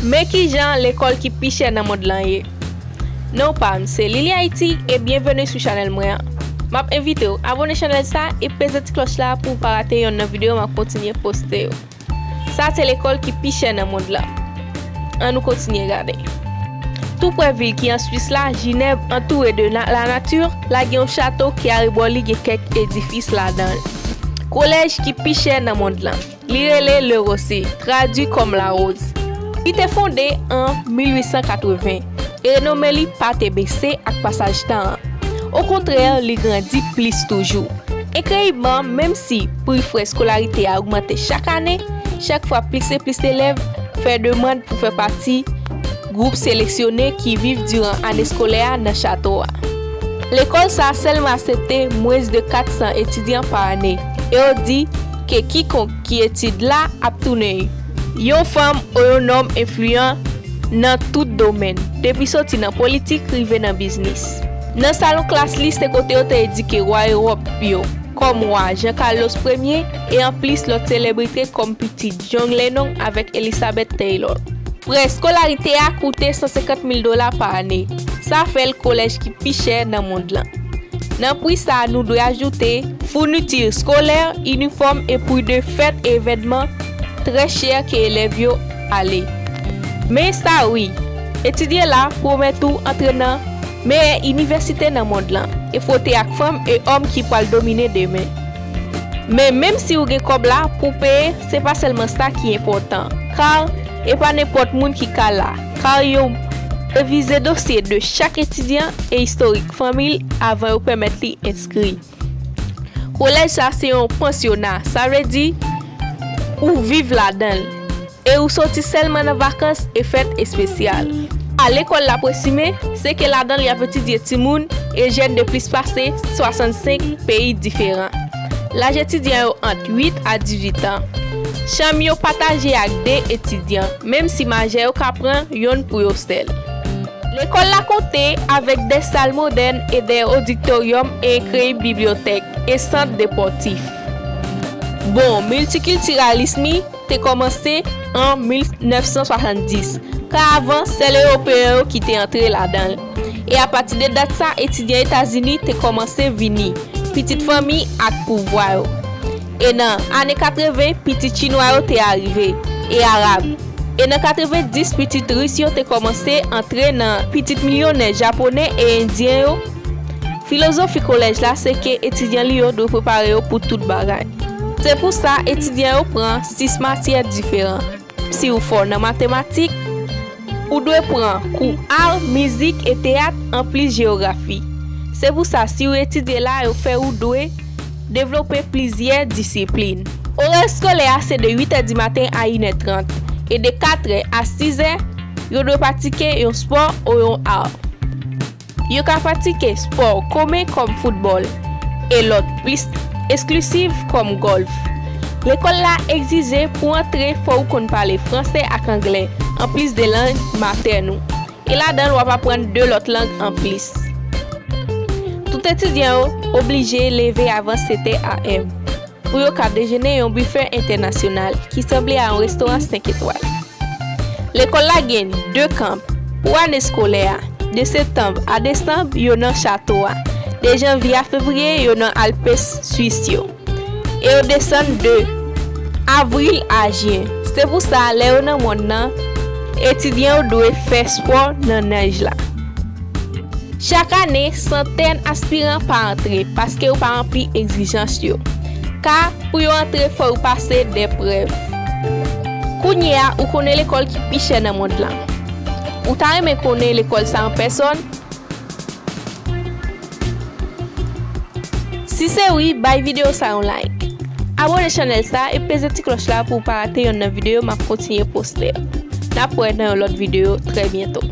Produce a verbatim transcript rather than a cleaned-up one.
Men kijan lekòl ki pi chè nan mond lan ye. Non pa m se Lily Haiti e byenveni sou chanèl mwen an. M ap envite w abòne chanèl sa e peze ti klòch la pou w pa rate yonn nan videyo m ap kontinye poste yo. Sa se lekòl ki pi chè nan mond lan. Ann nou kontinye gade. Tou prè vil ki an Swis la, Jinèv, antoure de na- lanati, la gen yon chato ki arebò li gen kèk edifis ladan l. Kolèj ki pi chè nan mond lan. Li rele Le Rosier, tradui kòm Larose. Li te fonde an mil uit san katreven, e renome li pa te bese ak pasaj tan an. Okontrè, li grandi plis toujou. Enkreyibman, menm si pri frè eskolarite a ogmante chak ane, chak fwa plis e plis elèv fè demann pou fè pati gwoup seleksyone ki viv diran ane eskolè a nan chato a. Lekòl sa a sèlman aksepte mwens de kat san etidyan pa ane, e yo di ke kikonk ki etid la ap tounen yon fanm ou yon nonm enfliyan nan tout domèn, depi soti nan politik rive nan biznis. Nan salon klas li, se kote yo te edike wa Ewòp yo, kòm wa Jean Carlos Premye, e anplis lòt selebrite kòm pitit John Lennon avèk Elizabeth Taylor. Frè eskolarite a koute san senkant mil dola pa ane. Sa fè l kolèj ki pi chè nan mond lan. Nan pri sa a, nou dwe ajoute founiti eskolè, inifòm e pri de fèt e evènman trè chè ke elèv yo ale. Men sa wi, etidye la pwomèt ou antre nan meyè inivèsite nan mond lan e fwote ak fanm e òm ki pral domine demen. Men menm si w gen kòb la pou w peye, se pa sèlman sa ki enpòtan, kar e pa nenpòt moun ki ka la, kar yo revize dosye de chak etidyan e istorik fanmi l avan yo pèmèt li enskri. Kolèj sa se yon pansyona, sa vle di ou viv ladan l e ou soti sèlman nan vakans e fèt espesyal. A lekòl la presime, se ke ladan l y ap etidye timoun e jèn de plis pase swasannsenk peyi diferan. Laj etidyan yo ant uit a dizuit an. Chanm yo pataje ak de etidyan, menm si majè yo ka pran yonn pou yo sèl. Lekòl la konte avèk de sal modèn e de oditoryòm e enkreyib bibliyotèk e sant depòtif. Bon, miltikiltiralis mi te kòmanse an mil nèf san swasanndis, ka avan sèl Ewopeyen yo ki te antre ladan l. E apati de dat sa, etidyan Etazini te kòmanse vini, pitit fanmi ak pouvwa yo. E nan ane katreven, pitit Chinwa yo te arive, e Arab. E nan katrevendis, pitit Ris yo te kòmanse antre nan pitit milyonè Japonè e Endyen yo. Filozofi kolèj la se ke etidyan li yo dwe prepare yo pou tout bagay. Se pou sa, etidyan yo pran sis matyè diferan. Si w fò nan matematik, ou dwe pran kou ar, mizik e teyat, anplis jewografi. Se pou sa, si w etidye la, yo fè ou dwe devlope plizyè disiplin. Orè eskolè a se de uit è di maten a inè trant, e de katrè a sizè, yo dwe pratike yon spò ou yon ar. Yo ka pratike spò komen kòm foutbòl, e lòt plis esklisiv kòm gòlf. Lekòl la egzije pou antre fò ou konn pale franse ak anglè, anplis de lang matèn ou. E ladan l w ap aprann de lòt lang anplis. Tout etidyan yo oblije leve avan sèt è a m pou yo ka dejene yon bifè entènasyonal ki sanble a yon restoran senk etwal. Lekòl la gen de kanp pou ane eskolè a, de septanm a desanm yo nan chato a, de janvye a fevriye yo nan Alpes Swis yo, e yo desann de avril a jen. Se pou sa, lè yo nan mòn nan, etidyan yo dwe fè spò nan nèj la. Chak ane, santèn aspiran pa antre paske yo pa ranpli egzijans yo, ka pou yo antre fò yo pase de prèv. Kounye a, ou konnen lekòl ki pi chè nan mond lan. Ou ta renmen konnen lekòl sa an pèsòn? Si se wi, bay videyo sa yon like. Abòne chanèl sa e peze ti klòch la pou w pa rate yonn nan videyo m ap kontinye poste. N ap wè nan yon lòt videyo trè byento.